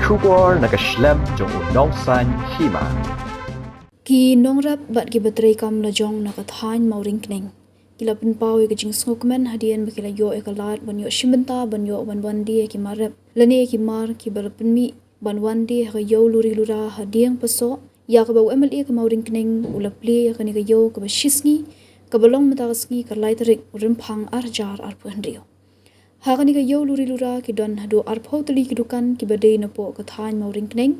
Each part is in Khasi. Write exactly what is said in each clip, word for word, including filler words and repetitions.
Khubor na ka shlem jong u nongsan hima. Ki nongrep bad ki batreikam lajong na ka thaiñ Mawryngkneng ki la pynpaw ïa ka jingsngewkmen hadien ba ki la ïoh ïa ka lad ban ïoh shim bynta ban ïoh ban wan die ïa ki mar rep lane ïa ki mar kiba la pynmih ban wan die ha ka ïew Luri Lura ha Dieng Pasoh, ïa kaba u M L A ka Mawryngkneng u la plie ïa kane ka ïew kaba shisngi, kaba long mynta ka sngi ka lai tarik u Rymphang ar hajar arphew hynriew. Ha kane ka ïew Luri Lura ki don haduh arphew tylli ki dukan kiba dei napoh ka thaiñ Mawryngkneng,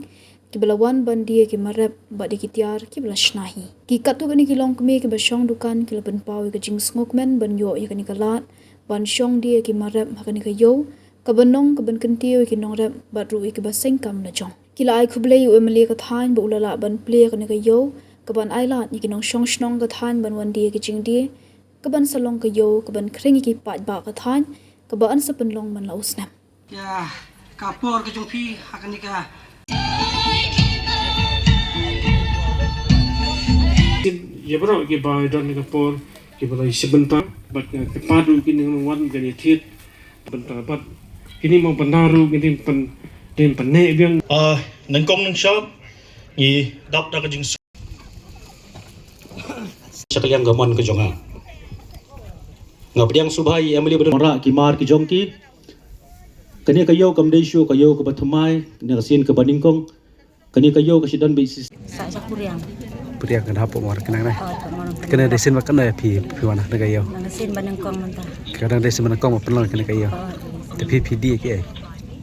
kiba la wan ban die ïa ki mar rep bad ïa ki tiar kiba la shna hi. Ki katto katne ki longkmie kiba shong dukan ki la pynpaw ïa ka jingsngewkmen ban ïoh ïa kane ka lad ban shong die ïa ki mar rep ha kane ka ïew, kaba nong kaban kyntiew ïa ki nongrep bad ruh ïa kiba seng kam lajong. Ki la ai khublei ïa u M L A ka thaiñ ba u la lah ban plie ïa kane ka ïew kaban ai lad ïa ki nongshong shnong ka thaiñ ban wan die ïa ki jingdie, kaban sa long ka ïew kaban khring ïa ki paidbah ka thaiñ, kaba yn sa pynlong man la u snem. Ïa ka por ka jong phi ha kane ka. Ïa baroh kiba don ka por kiba la ïa shim bynta bad ka, ka padu ki nang wan ka ïa thied bynta bad kini mo bynta ruh kini pyn, kini pyneh biang. Ah, nyngkong nyngshop ngi dap da ka jing sha ka liang ka mon ka jong nga. Nga pdiang sngewbha ïa M L A ba don rah ki mar ki jong ki. Kane ka ïew kam dei shuh ka ïew kaba thymmai, kane ka sien kaba nyngkong. Kane ka ïew ka shu don beit shisien. Sa sha Puriang. Puriang kan hapoh Mawryngkneng ne. Oh, hapoh Mawryngkneng. Kane dei sien ba kane phi, phi wan ha kane ka ïew. Nang sien ba nyngkong mynta. Ka dang dei sien ba nyngkong ba pynlong kane ka ïew. Oh, dei sien. Te phi, phi die ki ei?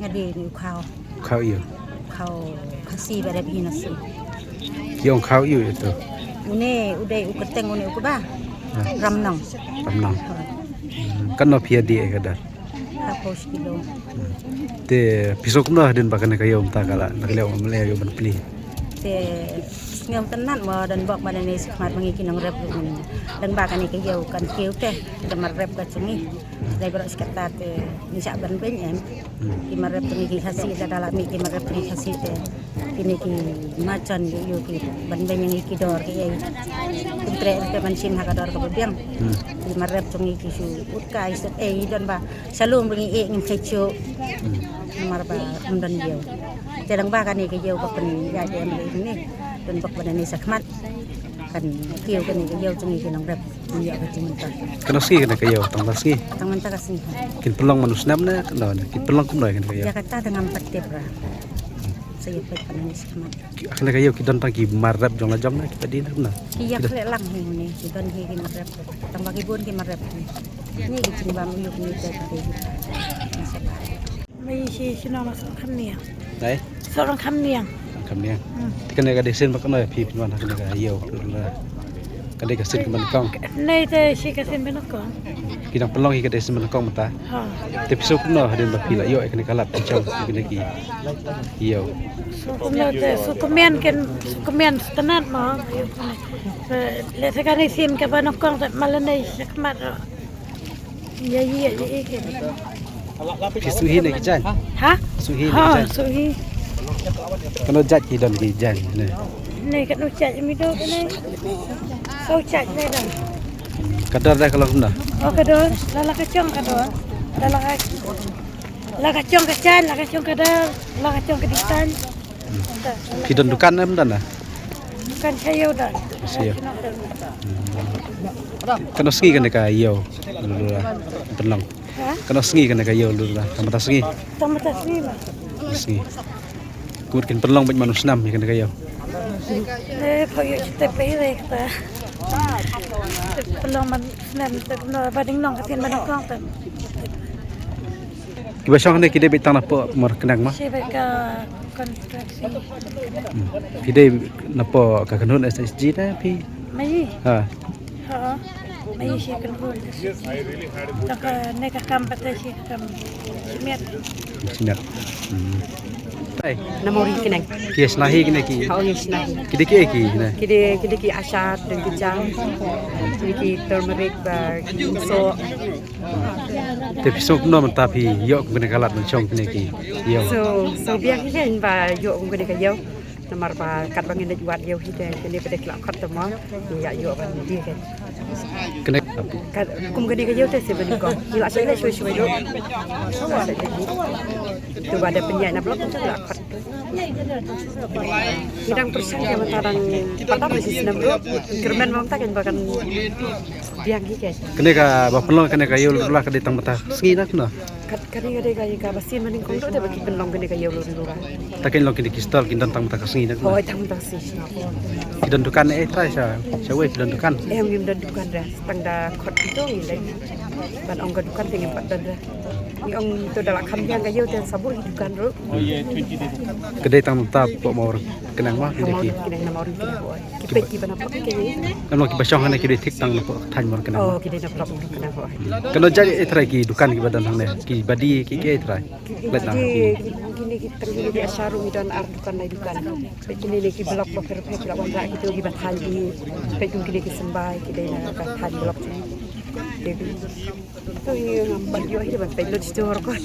Nga die ni u khaw. Khaw ïew. Khaw Khasi ba dep hi na sien. Ki ong khaw ïew ïa to. Une u dei u kyrteng une u kba. Ha. Ramnong. Ramnong. Ha. Hmm, katno phi ïa die ka dor? Arphew shi kilo. Hmm. Te phi sngew kumno hadien ba kane ka ïew mynta ka la, la ka ïew, la ka ïew ban plie? Te sngewtynnat mo, don bok ba nane shakhmat ma ngi ki nongrep ruh. Don ba kane ka ïew kan kiew te, ka mar rep ka jong ngi. Dei baroh shi katta te ngi shah ban beiñ em. Hmm. Ki mar rep jong ngi ki Khasi, lada la mih ki mar rep jong ngi Khasi te kine ki marjan ïoh ki ban beiñ ïa ngi ki dor ki ei. Kim treh te ban shim ha ka dor kaba biang. Hmm. Ki mar rep jong ngi ki shu ut kai shu ei, don ba shalom ba ngi ei ngim khet shuh. Hmm. Namar ba ym don ïew. Te dang ba kane ka ïew ka pynïaid em lei ne. Don bok ba nane shakhmat. Kan kiew kane ka ïew jong ngi ki nongrep. Ïa ka jingmynta. Katno sngi kane ka ïew, tang ba sngi? Tang mynta ka sngi. Kin pynlong man u snem ne, katno ne? Kin pynlong kumno kane ka ïew? Ïa kata te ngam pat tip ra. Sa ïa peit kane shakhmat. Ki, kane ka ïew ki don tang ki mar rep jong la jong ne, ki pat die ne kumno? Ki ïa khleh lang hi ne, ki don hi ki mar rep. Tang ba ki bun ki mar rep. Ni ki jingbam ïew kine te ki te. Mei shi shnong Sohryngkham Niang. Dei? Sohryngkham Niang. Sohryngkham Niang. Hmm. Te kane ka dei sien ba kane phi pynwan ha kane ka ïew. Ka dei ka sien kaba nyngkong. Nei te shi ka sien ba nyngkong. Ki dang pynlong hi ka dei sien ba nyngkong mynta. Ha. Te phi sngew kumno hadien ba phi la ïoh ïa kane ka lad pynshong ïa kane ki ïew? Sngew kumno te, sngew kmen ken, sngew kmen sngewtynnat mo. Eh, lehse kane sien kaba nyngkong te ma la nei shakhmat. Ïa, ïa, ïa, ïa, ïa. Phi siew hi ne ki jaiñ? Ha? Siew hi ne ki jaiñ? Ha, siew hi. Kano jait ki don ki jaiñ ne? Ne kano jait mi do ne? Siew jait ne don. Ka dor da ka long kumno? Oh, ka dor. La la ka chong ka dor. La la ka, la ka chong ka jaiñ, la ka chong ka dor, la ka chong ka design. Phi don dukan em don na? Dukan sha ïew don. Sha ïew. Kano sngi kane ka ïew Luri Lura pynlong? Ha? Kano sngi kane ka ïew Luri Lura? Tang mynta sngi? Tang mynta sngi ma. Sngi. Kut kin pynlong bad man u snem ïa kane ka ïew. Eh, pha ïew te pei re kata. Pynlong man snem te no ba ding nong ka tin ba ding kong te. Kiba shong hangne ki dei beit tang napoh Mawryngkneng ma? Shi beit ka kontraksi. Hmm. Phi dei napoh ka kynhun S H G ne phi? Mai. Ha. Ha. Mai shi kynhun. Tang kane ka kam pat shi ka kam. Shi miat. Shi miat. Hmm. Hai. Na Mawryngkneng. Ki shna hi kine ki. Ha, ki shna hi. Ki dei ki, ki ne? Ki dei, ki dei ki ashad, dei ki jam. Ki dei ki turmeric ba ki soh. Te phi sngew kumno mynta phi ïoh kum kane ka lad ban shong kine ki ïew? Sngew, sngew biang hi kein ba ïoh kum kane ka ïew. Namar ba katba ngin leit wad ïew hi te kane pat te ki la khot te mo. Ngi ïa ïoh ban die kein. Kane kum kane ka ïew te se ban kong. Ngi la shah leit shwai shwai ruh. Shah leit hi. To ba da pynïaid na block te ki la khot. Ngi dang pyrshang ïa mynta dang patar shi snem ruh. Kyrmen ba mynta kein ba kan biang hi kein. Kane kaba pynlong kane ka ïew lura ka dei tang mynta ka sngi na kane. Kat kane ka dei ka ïa kaba sien ba nyngkong ruh te ba ki pynlong kane ka ïew lura. Ta kein long kine ki stall kin don tang mynta ka sngi na kane. Hooid, tang mynta ka sngi. Ki don dukan eh trai sha sha wei ki don dukan. Em, ngim don dukan re. Tang da khot kito ngi leit. Ban ong ka dukan te ngim pat don re. Ngi ong to da la kham biang ka ïew te sa buh hi dukan ruh. Ka dei tang mynta pok Mawryngkneng ma kine ki. Mawryngkneng, na Mawryngkneng, hooid. Ki peit kiba na pok ki. Namar kiba shong hangne ki dei thik tang na pok thaiñ Mawryngkneng. Oh, ki dei na pok Mawryngkneng, hooid. Kano jait eh trai ki dukan kiba don hangne, kiba die ki eh trai. Ki, ki, kine ki tang kine ki ashar ruh ngi don ar dukan lai dukan. Peit kine ne ki block ba pher pher ki la wanrah kito kiba thaiñ ki. Peit kum kine ki symbai ki dei na ka thaiñ block. Ki To hi ngam pat ïoh hi ban peit lut shuh ruh kon.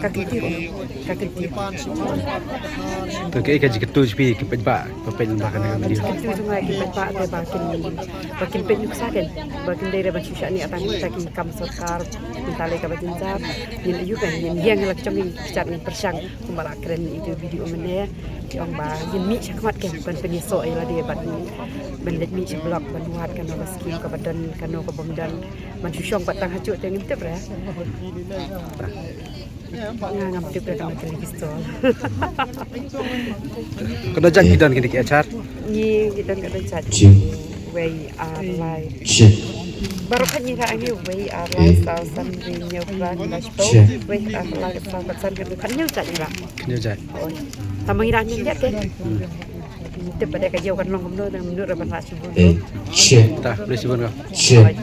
Ka kynti ruh. Ka kynti. To kaei ka jingkyntu jong phi ki paidbah ba peit lyngba kane ka video? Jingkyntu jong nga ki paidbah te ba kin, ba kin peit nuksa kein. Ba kin dei re ban shu shaniah tang kita ki kam sorkar. Mynta lei kaba jynjar. Ngin ïoh kein ngin ïeng la ka jong ngi ki jait ngin pyrshang. Kumba la kren ïa itu video mynne. Ki ong ba ngin mih shakhmat kein ban pynïasoh ïa lade ban, ban leit mih sha block ban wad kano ka skim kaba don kano ka bym don. Ban shu shong pat tang hajuh te ngim tip re. Nga ngam tip re kano kane ki stall. Kano jait ki don kine ki achar? Ngi, ngi don kano jait. Wei ar lai. Baroh khat ngi rah ngi wei ar lai saw san ri hynñiew phra khyndai shiphew. Wei ar lai saw khat san khat hynñiew jait ngi rah. Hynñiew jait. Oi. Tang ba ngi rah hynñiew jait te. Tip ba dei ka ïew kan long kumno, tang mynta ra ban rah shibun. Ta, khublei shibun ko. Oi.